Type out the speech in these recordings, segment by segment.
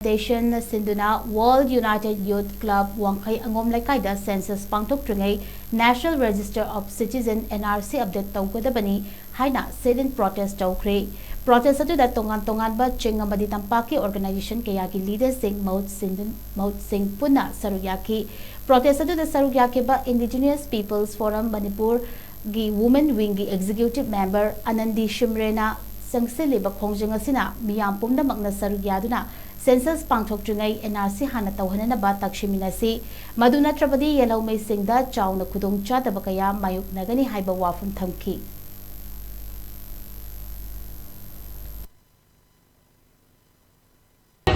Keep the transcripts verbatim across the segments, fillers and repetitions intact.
Foundation ꯅ ꯁꯤꯟꯗꯨꯅ World United Youth Club ꯋꯥꯡꯈꯩ ꯑꯉꯣꯝ ꯂꯩꯀꯥꯏꯗ census ꯄꯥꯡꯊꯣꯛꯇ꯭ꯔꯤꯉꯩ National Register of Citizen, N R C, update ꯇꯧꯒꯗꯕꯅꯤ ꯍꯥꯏꯅ sit-in protest ꯇꯧꯈ꯭ꯔꯦ꯫ Protest ꯑꯗꯨꯗ ꯇꯣꯉꯥꯟ ꯇꯣꯉꯥꯟꯕ ꯆꯤꯡ ꯑꯃꯗꯤ ꯇꯝꯄꯥꯛꯀꯤ organization ꯀꯌꯥꯒꯤ leader ꯁꯤꯡ ꯃꯍꯨꯠ ꯁꯤꯟꯗꯨꯟ-, ꯃꯍꯨꯠꯁꯤꯡ ꯄꯨꯟꯅ ꯁꯔꯨꯛ ꯌꯥꯈꯤ꯫ Protest ꯑꯗꯨꯗ ꯁꯔꯨꯛ ꯌꯥꯈꯤꯕ Indigenous Peoples Forum ꯃꯅꯤꯄꯨꯔꯒꯤ Women Wing ꯒꯤ Executive Member ꯑꯅꯟꯗꯤ ꯁꯤꯝꯔꯦꯅ ꯆꯪꯁꯤꯜꯂꯤꯕ ꯈꯣꯡꯖꯪ ꯑꯁꯤꯅ ꯃꯤꯌꯥꯝ ꯄꯨꯝꯅꯃꯛꯅ ꯁꯔꯨꯛ ꯌꯥꯗꯨꯅ census ꯄꯥꯡꯊꯣꯛꯇ꯭ꯔꯤꯉꯩ N R C ꯍꯥꯟꯅ ꯇꯧꯍꯟꯅꯅꯕ ꯇꯛꯁꯤꯟꯃꯤꯟꯅꯁꯤ, ꯃꯗꯨ ꯅꯠꯇ꯭ꯔꯕꯗꯤ ꯌꯦꯜꯍꯧꯃꯤꯁꯤꯡꯗ ꯆꯥꯎꯅ ꯈꯨꯗꯣꯡꯆꯥꯗꯕ ꯀꯌꯥ ꯃꯥꯌꯣꯛꯅꯒꯅꯤ ꯍꯥꯏꯕ ꯋꯥꯐꯝ ꯊꯝꯈꯤ꯫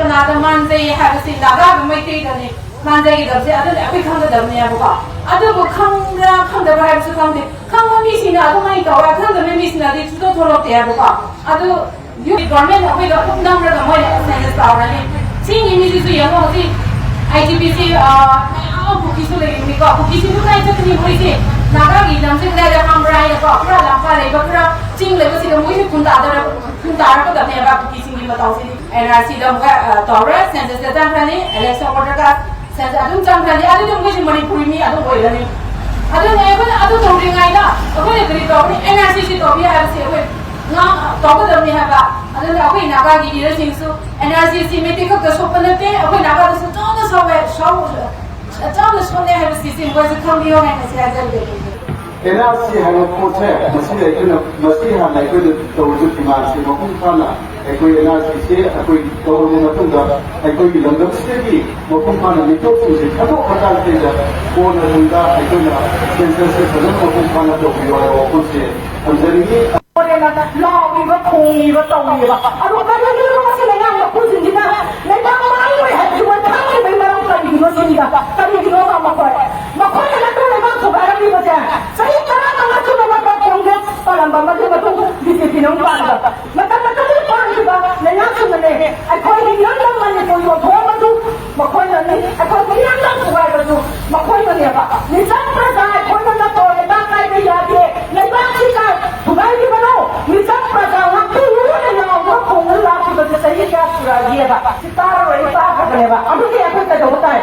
ꯀꯅꯥꯗ ꯃꯥꯟꯖꯩ ꯍꯥꯏꯕꯁꯤ ꯅꯥꯒꯥꯒ ꯃꯩꯇꯩꯗꯅꯤ ꯃꯥꯟꯖꯒꯗꯕꯁꯦ, ꯑꯗꯨꯅ ꯑꯩꯈꯣꯏ ꯈꯪꯒꯗꯕꯅꯦꯕꯀꯣ꯫ ꯑꯗꯨꯕꯨ ꯈꯪꯕ꯭ꯔꯥ ꯈꯪꯗꯕ꯭ꯔꯥ ꯍꯥꯏꯕꯁꯨ ꯈꯪꯗꯦ꯫ ꯈꯪꯕ ꯃꯤꯁꯤꯡꯅ ꯑꯗꯨꯃꯥꯏꯅ ꯇꯧꯋꯦ, ꯈꯪꯗꯕ ꯃꯤꯁꯤꯡꯅꯗꯤ ꯁꯨꯡꯊꯣꯛ ꯊꯣꯛꯂꯛꯇꯦꯕꯀꯣ꯫ ꯑꯗꯨ ꯌꯨꯠ ꯒꯣꯔꯃꯦꯟ ꯑꯩꯈꯣꯏꯗ ꯑꯗꯨꯝ ꯅꯝꯔꯒ ꯃꯣꯏꯅ ꯁꯦꯟꯁꯁ ꯇꯧꯔꯅꯤ꯫ ꯆꯤꯡꯒꯤ ꯃꯤꯁꯤꯁꯨ ꯌꯦꯡꯉꯣ, ꯍꯧꯖꯤꯛ ꯑꯥꯏ ꯗꯤ ꯄꯤ ꯁꯤ, ꯑ, ꯃꯌꯥꯝ ꯀꯨꯀꯤꯁꯨ ꯂꯩꯔꯤꯕꯅꯤꯀꯣ꯫ ꯀꯨꯀꯤꯁꯤꯡꯁꯨ ꯀꯥꯏ ꯆꯠꯀꯅꯤ? ꯃꯣꯏꯁꯦ ꯅꯥꯒꯥꯒꯤ ꯂꯝꯁꯦ ꯀꯗꯥꯏꯗ ꯈꯪꯕ꯭ꯔꯥ ꯍꯥꯏꯅꯀꯣ, ꯈꯔ ꯂꯝꯄꯥꯛ ꯂꯩꯕ, ꯈꯔ ꯆꯤꯡ ꯂꯩꯕꯁꯤꯗ ꯃꯣꯏꯁꯦ ꯈꯨꯟ ꯇꯥꯗꯔ-, ꯈꯨꯟ ꯇꯥꯔꯛꯀꯗꯕꯅꯦꯕ ꯀꯨꯀꯤꯁꯤꯡꯒꯤ ꯃꯇꯧꯁꯤꯗꯤ꯫ ꯑꯦꯟ ꯑꯥꯔ ꯁꯤꯗ ꯑꯃꯨꯛꯀ, ꯑ, ꯇꯧꯔꯦ, ꯁꯦꯟꯁꯁꯇ ꯆꯪꯈ꯭ꯔꯅꯤ, ꯏꯂꯦꯛꯁꯟ ꯕꯣꯔꯗꯔꯒ ꯁꯦꯟꯁꯁ ꯑꯗꯨꯝ ꯆꯪꯈ꯭ꯔꯅꯤ, ꯑꯗꯨꯗꯤ ꯃꯣꯏꯁꯦ ꯃꯅꯤꯄꯨꯔꯤ ꯃꯤ ꯑꯗꯨꯝ ꯑꯣꯏꯔꯅꯤ꯫ ꯑꯗꯨꯅ ꯑꯩꯈꯣꯏꯅ ꯑꯗꯨ ꯇꯧꯗ꯭ꯔꯤꯉꯩꯗ ꯑꯩꯈꯣꯏꯅ ꯀꯔꯤ ꯇꯧꯒꯅꯤ? ꯑꯦꯟ ꯑꯥꯔ ꯁꯤ ꯁꯤ ꯇꯧꯕꯤ ꯍꯥꯏꯕꯁꯤ ꯑꯩꯈꯣꯏ ꯉꯥꯡ-, ꯇꯧꯒꯗꯕꯅꯤ ꯍꯥꯏꯕ꯫ ꯑꯗꯨꯅ ꯑꯩꯈꯣꯏ ꯅꯥꯒꯥꯒꯤ ꯂꯤꯗꯔꯁꯤꯡꯁꯨ ꯑꯦꯟ ꯑꯥꯔ ꯁꯤ ꯁꯤ ꯃꯩꯇꯩ ꯈꯛꯇ ꯁꯣꯛꯄ ꯅꯠꯇꯦ, ꯑꯩꯈꯣꯏ ꯅꯥꯒꯥꯗꯁꯨ ꯆꯥꯎꯅ ꯁꯣꯛꯑꯦ, ꯁꯣꯛ-, ꯆꯥꯎꯅ ꯁꯣꯛꯑꯦ ꯍꯥꯏꯕꯁꯤꯁꯦ ꯃꯣꯏꯁꯨ ꯈꯪꯕꯤꯌꯣ ꯍꯥꯏꯅ ꯁꯤ ꯍꯥꯏꯖꯔꯤꯕꯅꯤ꯫ ꯑꯦꯟ ꯑꯥꯔ ꯁꯤ ꯍꯥꯏꯕ ꯄꯣꯠꯁꯦ, ꯃꯁꯤꯗ ꯑꯩꯈꯣꯏꯅ, ꯃꯁꯤ ꯍꯥꯟꯅ ꯑꯩꯈꯣꯏꯅ ꯇꯧꯔꯤꯕ ꯗꯤꯃꯥꯟꯁꯦ ꯃꯄꯨꯡ ꯐꯥꯅ ꯑꯩꯈꯣꯏ ꯑꯦꯟ ꯑꯥꯔ ꯁꯤꯁꯦ ꯑꯩꯈꯣꯏ ꯇꯧꯔꯕ ꯃꯇꯨꯡꯗ, ꯑꯩꯈꯣꯏꯒꯤ ꯂꯝꯗꯝꯁꯤꯗꯒꯤ ꯃꯄꯨꯡ ꯐꯥꯅ ꯃꯤꯇꯣꯞꯁꯤꯡꯁꯦ ꯊꯥꯗꯣꯛꯈ꯭ꯔ ꯀꯥꯟꯁꯤꯗ, ꯀꯣꯟꯅ ꯇꯨꯡꯗ ꯑꯩꯈꯣꯏꯅ ꯁꯦꯟꯁꯁꯁꯦ ꯐꯖꯅ ꯃꯄꯨꯡ ꯐꯥꯅ ꯇꯧꯕꯤꯌꯨ ꯍꯥꯏꯕ ꯋꯥꯐꯝꯁꯦ ꯊꯝꯖꯅꯤꯡꯉꯤ꯫ ꯍꯣꯔꯦꯟ ꯂꯥꯎꯔꯤꯕ, ꯈꯣꯡꯉꯤꯕ, ꯇꯧꯔꯤꯕ꯫ ꯑꯗꯨ ꯀꯔꯤꯒꯤꯅꯣ ꯃꯁꯤ ꯂꯩꯉꯥꯛ ꯃꯄꯨꯁꯤꯡꯁꯤꯅ ꯂꯩꯕꯥꯛ ꯃꯥꯡꯂꯣꯏ ꯍꯥꯏꯕꯁꯤ ꯃꯣꯏ ꯈꯪꯂꯤꯕꯒꯤ ꯃꯔꯝ ꯀꯔꯤꯒꯤꯅꯣ ꯁꯤꯅꯤꯗ? ꯀꯔꯤꯒꯤꯅꯣꯕ ꯃꯈꯣꯏ? ꯃꯈꯣꯏꯅ ꯅꯠꯇ꯭ꯔꯣ ꯂꯩꯕꯥꯛ ꯊꯨꯒꯥꯏꯔꯝꯂꯤꯕꯁꯦ? ꯆꯍꯤ ꯇꯔꯥꯃꯉꯥ ꯁꯨꯅ ꯅꯠꯇ꯭ꯔꯣ ꯀꯣꯡꯒ꯭ꯔꯦꯁ ꯄꯥꯜꯂꯝꯕ, ꯃꯗꯨ ꯃꯇꯨꯡ ꯕꯤ ꯖꯦ ꯄꯤꯅ ꯑꯃꯨꯛ ꯄꯥꯟꯕ? ꯃꯇꯝ ꯃꯇꯝꯗꯨꯗ ꯄꯥꯟꯈꯤꯕ ꯂꯩꯉꯥꯛꯁꯤꯡꯅꯅꯦ ꯑꯩꯈꯣꯏꯒꯤ ꯏꯔꯝꯗꯝ ꯃꯅꯤꯄꯨꯔ ꯌꯣꯟꯊꯣꯛꯑꯝꯕꯁꯨ ꯃꯈꯣꯏꯅꯅꯤ, ꯑꯩꯈꯣꯏ ꯃꯤꯔꯝꯗꯝ ꯊꯨꯒꯥꯏꯕꯁꯨ ꯃꯈꯣꯏꯅꯅꯦꯕ꯫ ꯃꯤꯆꯝ ꯄ꯭ꯔꯖꯥ ꯑꯩꯈꯣꯏꯅ ꯅꯠꯇ꯭ꯔꯣ ꯂꯩꯕꯥꯛ ꯀꯥꯏꯕ ꯌꯥꯗꯦ, ꯂꯩꯕꯥꯛꯁꯤ ꯀꯥꯏ ꯊꯨꯒꯥꯏꯈꯤꯕꯅꯣ? ꯃꯤꯆꯝ ꯄ꯭ꯔꯖꯥ ꯉꯥꯛꯄꯤꯌꯨꯅ ꯂꯥꯎꯕ ꯈꯣꯡꯅ ꯂꯥꯛꯈꯤꯕꯁꯦ ꯆꯍꯤ ꯀꯌꯥ ꯁꯨꯔꯦ? ꯌꯦꯕ ꯁꯤ ꯇꯥꯔꯔꯣꯏ, ꯇꯥꯈ꯭ꯔꯕꯅꯦꯕ꯫ ꯑꯗꯨꯗꯤ ꯑꯩꯈꯣꯏ ꯀꯩꯗꯧꯕ ꯇꯥꯏ?